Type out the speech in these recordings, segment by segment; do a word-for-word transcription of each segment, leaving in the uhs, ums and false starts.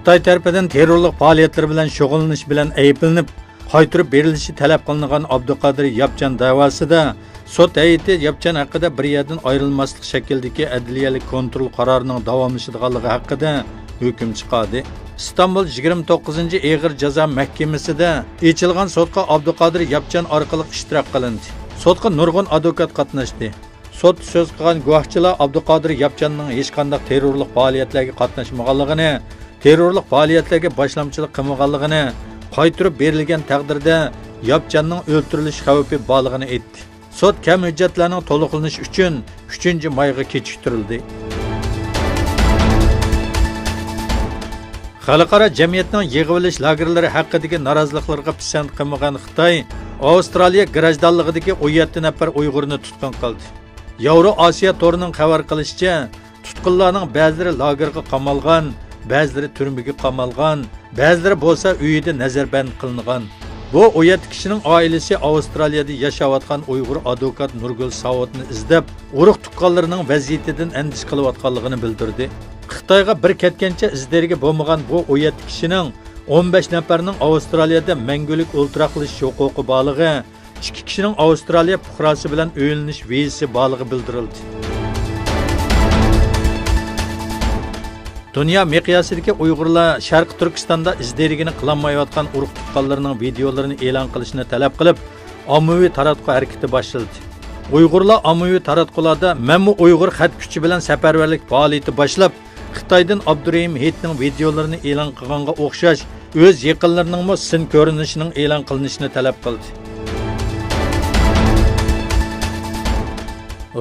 خىتاي تەرىپىدىن تېررورلۇق پائالىيەتلىرى بىلەن شۇغۇللىنىش بىلەن ئەيىبلىنىپ، قايتۇرۇپ بېرىلىشى تەلەپ قىلىنغان ئابدۇقادىر ياپچان دەۋاسىدا سوت ھەيئىتى ياپچان ھەققىدە بىر يەردىن ئايرىلماسلىق شەكلىدىكى ئەدلىيەلىك كونترول قارارىنىڭ داۋاملىشىدىغانلىقى ھەققىدە ھۆكۈم چىقاردى. ئىستانبۇل يىگىرمە توققۇزىنچى ئېغىر جازا مەھكىمىسىدە ئېچىلغان سوتقا ئابدۇقادىر ياپچان ئارقىلىق ئىشتىراك قىلىندى. سوتقا نۇرغۇن ئادۋوكات قاتناشتى. سوتتا سۆز قىلغان گۇۋاھچىلار ئابدۇقادىر ياپچاننىڭ ھېچقانداق تېررورلۇق پائالىيەتلەرگە قاتناشمىغانلىقىنى، تېررورلۇق پائالىيەتلەرگە باشلامچىلىق قىلمىغانلىقىنى، قايتۇرۇپ بېرىلگەن تەقدىردە ياپچاننىڭ ئۆلتۈرۈلۈش خەۋپى بارلىقىنى ئېيتتى. سوت كەم ھۆججەتلەرنىڭ تولۇقلىنىشى ئۈچۈن ئۈچىنچى مايغا كېچىكتۈرۈلدى. خەلقئارا جەمئىيەتنىڭ يىغىۋېلىش لاگېرلىرى ھەققىدىكى نارازىلىقلىرىغا پىسەنت قىلمىغان خىتاي ئاۋسترالىيە گىراژدانلىقىدىكى ئون يەتتە نەپەر ئۇيغۇرنى تۇتقۇن قىلدى. ياۋرو ئاسىيا تورىنىڭ خەۋەر قىلىشىچە، تۇتقۇنلارنىڭ بەزىلىرى لاگېرغا قامالغان، بەزىلىرى تۈرمىگە قامالغان، بەزىلىرى بولسا ئۆيىدە نەزەربەند قىلىنغان. بۇ ئون يەتتە كىشىنىڭ ئائىلىسى ئاۋسترالىيەدە ياشاۋاتقان ئۇيغۇر ئادۋوكات نۇرگۈل ساۋۇتنى ئىزدەپ، ئۇرۇق تۇغقانلىرىنىڭ ۋەزىيىتىدىن ئەندىشە قىلىۋاتقانلىقىنى بىلدۈردى. خىتايغا بىر كەتكەنچە ئىز دېرىكى بولمىغان بۇ ئون يەتتە كىشىنىڭ ئون بەش نەپەرنىڭ ئاۋسترالىيەدە مەڭگۈلۈك ئولتۇراقلىشىش ھوقۇقى بارلىقى، ئىككى كىشىنىڭ ئاۋسترالىيە پۇقراسى بىلەن ئۆيلىنىش ۋىزىسى بارلىقى بىلدۈرۈلدى. دۇنيا مىقياسىدىكى ئۇيغۇرلار شەرقىي تۈركىستاندا ئىز دېرىكىنى قىلالمايۋاتقان ئۇرۇق تۇغقانلىرىنىڭ ۋىدېئولىرىنى ئېلان قىلىشنى تەلەپ قىلىپ، ئاممىۋى تاراتقۇ ھەرىكىتى باشلىدى. ئۇيغۇرلار ئاممىۋى تاراتقۇلاردا مەنمۇ ئۇيغۇر خەت كۈچى بىلەن سەپەرۋەرلىك پائالىيىتى باشلاپ، خىتايدىن ئابدۇرېھىم ھېيتنىڭ ۋىدېئولىرىنى ئېلان قىلغانغا ئوخشاش، ئۆز يېقىنلىرىنىڭمۇ سىن كۆرۈنۈشىنىڭ ئېلان قىلىنىشىنى تەلەپ قىلدى.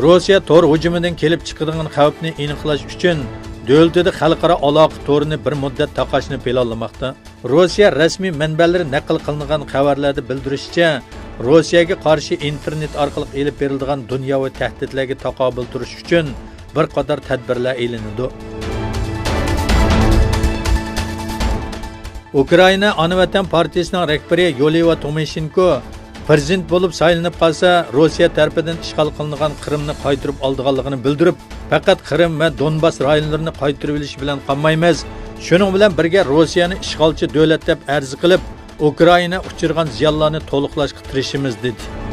روسىيە تور ھۇجۇمىدىن كېلىپ چىقىدىغان خەۋپنى ئېنىقلاش ئۈچۈن، دۆلىتىدە خەلقئارا ئالاقە تورىنى بىر مۇددەت تاقاشنى پىلانلىماقتا. روسىيە رەسمىي مەنبەلىرى نەقىل قىلىنغان خەۋەرلەردە بىلدۈرۈشىچە، روسىيەگە قارشى ئىنتېرنېت ئارقىلىق ئېلىپ بېرىلىدىغان دۇنياۋى تەھدىتلەرگە تاقابىل تۇرۇش ئۈچۈن بىر قاتار تەدبىرلەر ئېلىنىدۇ. ئۇكرائىنا ئانا ۋەتەن پارتىيىسىنىڭ رەھبىرى يولىۋا تومىشېنكو پىرېزىدېنت بولۇپ سايلىنىپ قالسا، روسىيە تەرىپىدىن ئىشغال قىلىنغان قىرىمنى قايتۇرۇپ ئالىدىغانلىقىنى بىلدۈرۈپ، پەقەت قىرىم ۋە دونباس رايونلىرىنى قايتۇرۇۋېلىش بىلەن قالمايمىز، شۇنىڭ بىلەن بىرگە روسىيەنى ئىشغالچى دۆلەت دەپ ئەرز قىلىپ، ئۇكرائىنا ئۇچرىغان زىيانلارنى تولۇقلاشقا تىرىشىمىز، دېدى.